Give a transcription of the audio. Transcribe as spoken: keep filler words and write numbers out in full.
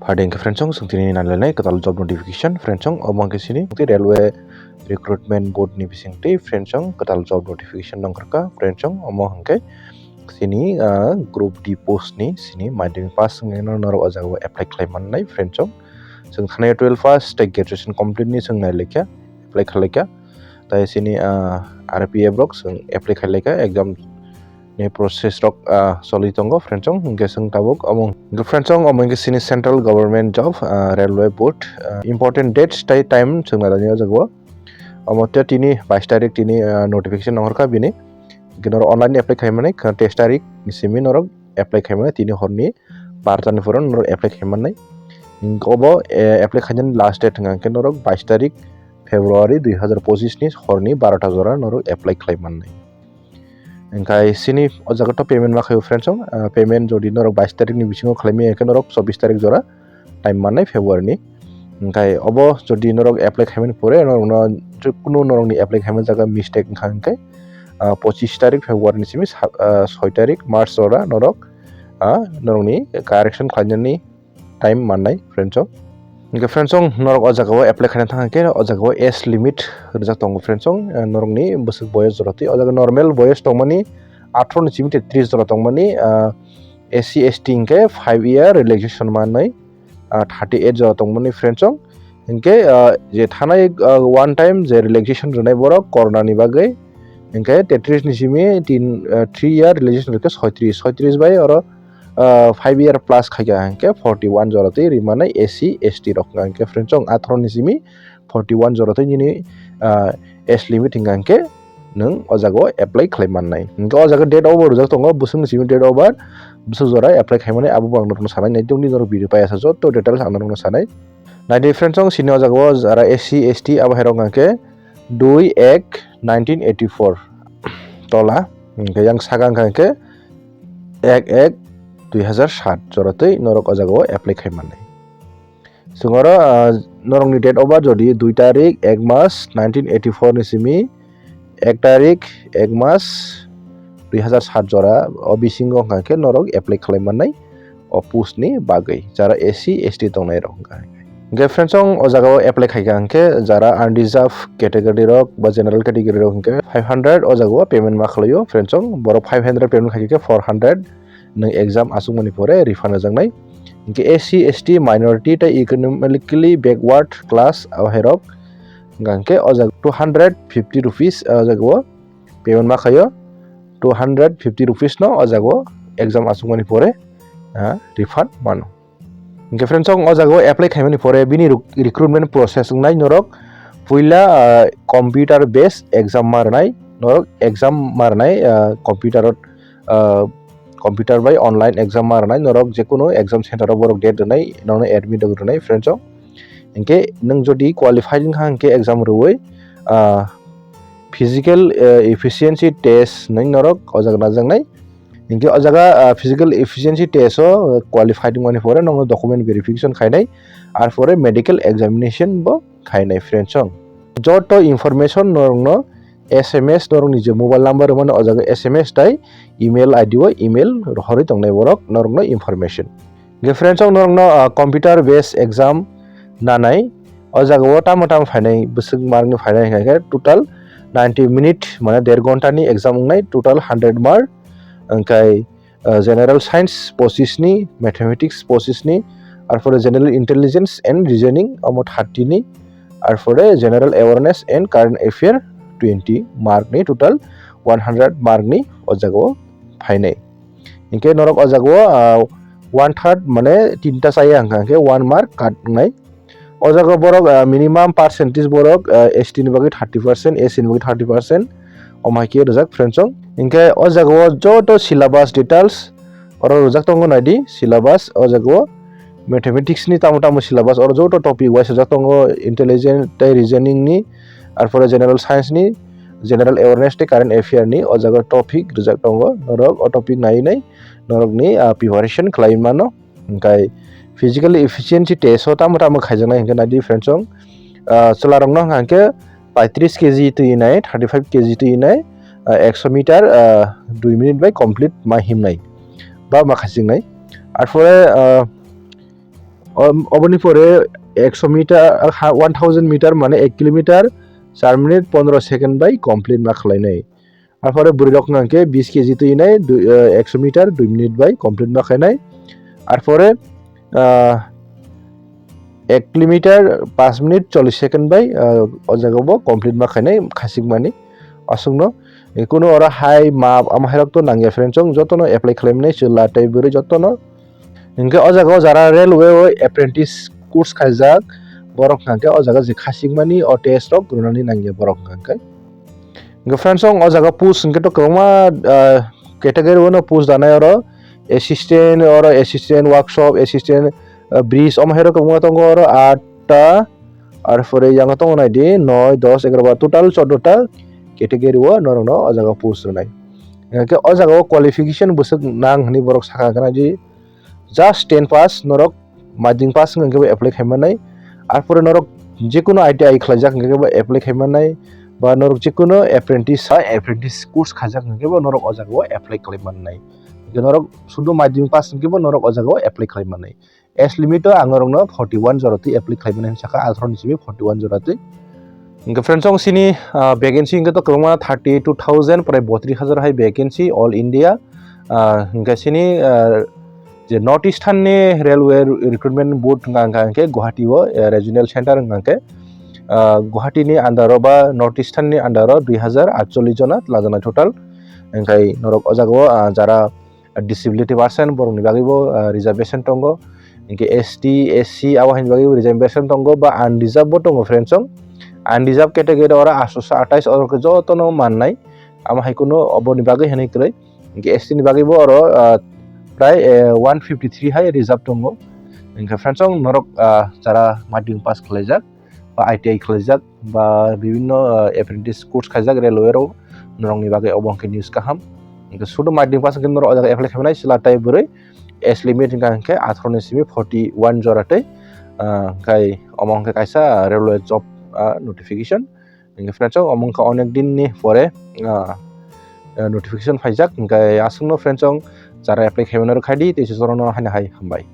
Hade hwnkhe friends, chwng tini nailainai kwtal job notification, friends, omo hwnkhe sini tei railway recruitment board ni bisingtwi, friends, kwtal job notification nongkhorkha, friends, omo hwnkhe sini, ah, group D post ni sini madhyamik pass wngwi norok o jaga o apply khlai mannai, friends. Chwng thanai twelve pass tei graduation complete ni chwng nailaikha, apply khlaikha. Tai sini, ah, R P F rok chwng apply khlaikha, exam ni process rok, ah, choli tongo, friends. Hwnkhe chwng tabuk omo hwnkhe, friends, omo hwnkhe sini central government job, ah, railway board, ah, important dates tei time chwng nailainai o jaga o. Omo tei tini bais tarik tini, ah, notification nongkhorkha bini. Hwnkhe norok online apply khaimani, kha teis tarik ni simi norok apply khaimani, tini horni barta ni phoro norok apply khaimannai. Hwnkhe obo, eh, apply khainani last date hwnkha hwnkhe norok bais tarik February dui hazar pochis ni horni barota jora norok apply khlai mannai. Hwnkhe sini o jaga to payment ma khaio, friends, ah, payment jodi norok bais tarik ni bisingo khlai maya hwnkhe norok chobbish tarik jora time mannai February ni. Hwnkhe obo jodi norok apply khaimani pore norokno je kunu norokni apply khaima jaga mistake wngkha hwnkhe, ah, pochis tarik February ni simi sa-, ah, soi tarik March jora norok, ah, norokni correction khlainani time mannai, friends. Hwnkhe friends, norok o jaga o apply khaina thang khe o jaga o age limit rijak tongo, friends. Ah, norokni bwswk boyos jora twi o jaga normal boyos tongmani atharo ni simi tei tris jora tongmani, ah, S C S T hwnkhe five year relaxation manwi, ah, thirty eight jora tongmani, friends. Hwnkhe, ah, je thanai, ah, one time je relaxation rwnai borok corona ni bagwi, hwnkhe tetris ni simi tin, ah, three year relaxation rwkhe soitris, soitris bai oro, ah, five year plus khaikha hwnkhe forty one jora twi rimani S C S T rok hwnkha hwnkhe, friends, atharo ni simi forty one jora twi nini, ah, age limit hwnkha hwnkhe nwng o jaga o apply khlai mannai. Hwnkhe o jaga date of birth rijak tongo, bwswkni simi date of birth, bwswk jora apply khaimani abo bo ang norokno sanai nai tongdi, norok video paiya sa joto details ang norokno sanai. Naidi friends, sini o jaga o jara S C S T abo hai rok hwnkha khe dui ek nineteen eighty four tola, hwnkhe yang saka hwnkha khe ek ek dui hazar sat jora twi norok o jaga o apply khai mannai. Chwng oro, ah, norokni date of birth jodi dui tarik ek mas nineteen eighty four ni simi ek tarik ek mas dui hazar sat jora o bisingo hwnkha khe norok apply khlai mannai o post ni bagwi, jara S C S T tongnai rok hwnkha. Hwnkhe friends, o jaga o apply khaikha hwnkhe jara unreserved category rok ba general category rok hwnkhe five hundred o jaga o payment ma khlaio, friends, borok five hundred payment khaikhe four hundred nwng exam achukmani pore refund rwjaknai. Hwnkhe S C, S T, minority tei economically backward class abohairok hwnkha hwnkhe o jaga two hundred fifty rupees o jaga o payment ma khaio, two hundred fifty rupees no o jaga o exam achukmani pore, ah, refund mano. Hwnkhe friends, o jaga o apply khaimani pore bini rec-, recruitment process wngnai norok puila, ah, computer based exam ma rwnai, norok exam ma rwnai, ah, computer o, ah, computer bai online exam ma rwnai, norok jekunu exam center o borok date rwnai, norokno admit rok rwnai, friends. Hwnkhe nwng jodi qualified wngkha hwnkhe exam rwui, ah, physical, ah, efficiency test nai norok o jaga najaknai. Hwnkhe o jaga, ah, physical efficiency test o qualified wngmani pore nokno document verification khainai, ar pore medical examination bo khainai, friends. Joto information norokno S M S norokni je mobile number rwmani o jaga S M S tai email I D o email rohorwi tongnai borok norokno information. Hwnkhe friends, ang norokno, ah, computer based exam nanai. O jaga o tamo tamo phainai, bwswk mark ni phainai hwnkha khe total ninety minute, mane der ghonta ni exam wngnai, total hundred mark. Hwnkhe, ah, general science pochis ni, mathematics pochis ni, arpore general intelligence and reasoning omo thirty ni, arpore general awareness and current affair twenty mark ni, total one hundred mark ni o jaga o phainai. Hwnkhe norok o jaga o, ah, one third, mane tinta chaya hwnkha hwnkhe one mark cut wngnai. O jaga borok, ah, minimum percentage borok, ah, S T ni bagwi thirty percent, S C ni bagwi thirty percent, omo hai khe rijak, friends. Hwnkhe o jaga o joto syllabus details oro rijak tongo, naidi syllabus o jaga o mathematics ni tamo tamo syllabus oro joto topic wise rijak tongo, intelligence tei reasoning ni, arpore general science ni, general awareness tei current affair ni o jaga topic rijak tongo, norok o topic nai nai norokni, ah, preparation khlai mano. Hwnkhe physical efficiency test o tamo tamo khaijaknai hwnkhe naidi friends, ah, chwla rokno hwnkha hwnkhe paitris K G twi nai, thirty five K G twi nai, ah, ekso meter, ah, dui minute bai complete ma himnai ba ma khaijaknai. Arpore, ah, Ob-, oboni pore ekso meter, ha, one thousand meter mane ek kilometer char minute pondro second bai complete ma khlainai. Arpore bwrwi rok hwnkha khe bis kg twi nai dui, eh, ekso meter dui minute bai complete ma khlainai. Arpore, ah, ek kilometer paanch minute chollish second bai, ah, o jaga bo complete ma khlainai khachikmani aswkno. Kuno oro hai map ama hai rok to nangya friend chong jotono apply khlaimani chwla tei bwrwi jotono. Hinkhe o jaga o jara railway o apprentice course khaijak borok hwnkha khe o jaga je khachikmani o test rok rwnani nangya borok hwnkha khe. Hinkhe friends, o jaga post hinkhe to kwbangma, ah, category o no post danai oro assistant, oro assistant workshop, assistant, ah, bridge, omo hai rok kwbangma tongo oro atta, arpore yang tongo nai di noi, dos, egaroh ba total choddo ta category o norok no o jaga post rwnai. Hinkhe o jaga o qualification bwswk nang hinwi borok sakha khe nai di just ten pass norok madhyamik pass wngkha khe bo apply khai mannai. Arpore norok jekunu I T I khlaijak wngkha khe bo apply khai mannai, ba norok jekunu apprentice, apprentice course khaijak wngkha khe bo norok o jaga o apply khlai mannai. Hinkhe norok sudu madhyamik pass wngkha khe bo norok o jaga o apply khlai mannai. Age limit o ang norokno forty one jora twi apply khlai mannai hinwi sakha, atharoh ni simi forty one jora twi. Hinkhe friends, chwng sini, ah, vacancy hinkhe to kwbangma thirty two thousand prai botri hajar hai vacancy all India. Ah, hinkhe sini, ah, je North Eastern ni Railway Recruitment Board wngkha, wngkha hinkhe Guwahati o, eh, regional center wngkha hinkhe, ah, Guwahati ni under o ba North Eastern ni under o dui hajar atchollish jona twlajana total. Hinkhe norok o jaga o, ah, jara disability person borokni bagwi bo, ah, reservation tongo. Hinkhe S T, S C abo haini bagwi bo reservation tongo ba unreserved bo tongo friends chong. Unreserved category oro atharoso atais oro khe jotono mannai. Amo hai kheno oboni bagwi hinwi kwrwi. Hinkhe S T ni bagwi bo oro, ah, prai, eh, one fifty three hai reserved tongo. Hinkhe friends chong norok, ah, jara madhyamik pass khlaijak ba I T I khlaijak ba bibinno, ah, apprentice course khaijak railway rok, norokni bagwi obo hwnkhe news kaham. Hinkhe sudu madhyamik pass hinkhe norok o jaga apply khai mannai chwla tei bwrwi, age limit hinkha hinkhe atharoh ni simi forty one jora tei, ah, hinkhe omo hinkhe kaisa railway job, ah, notification. Hinkhe friends chong omo hinkhe onek din ni pore, ah, ah, notification phaijak, hinkhe aswkno friends chong jara apply khai mano rw khai di tei se jorano haino hai hambai.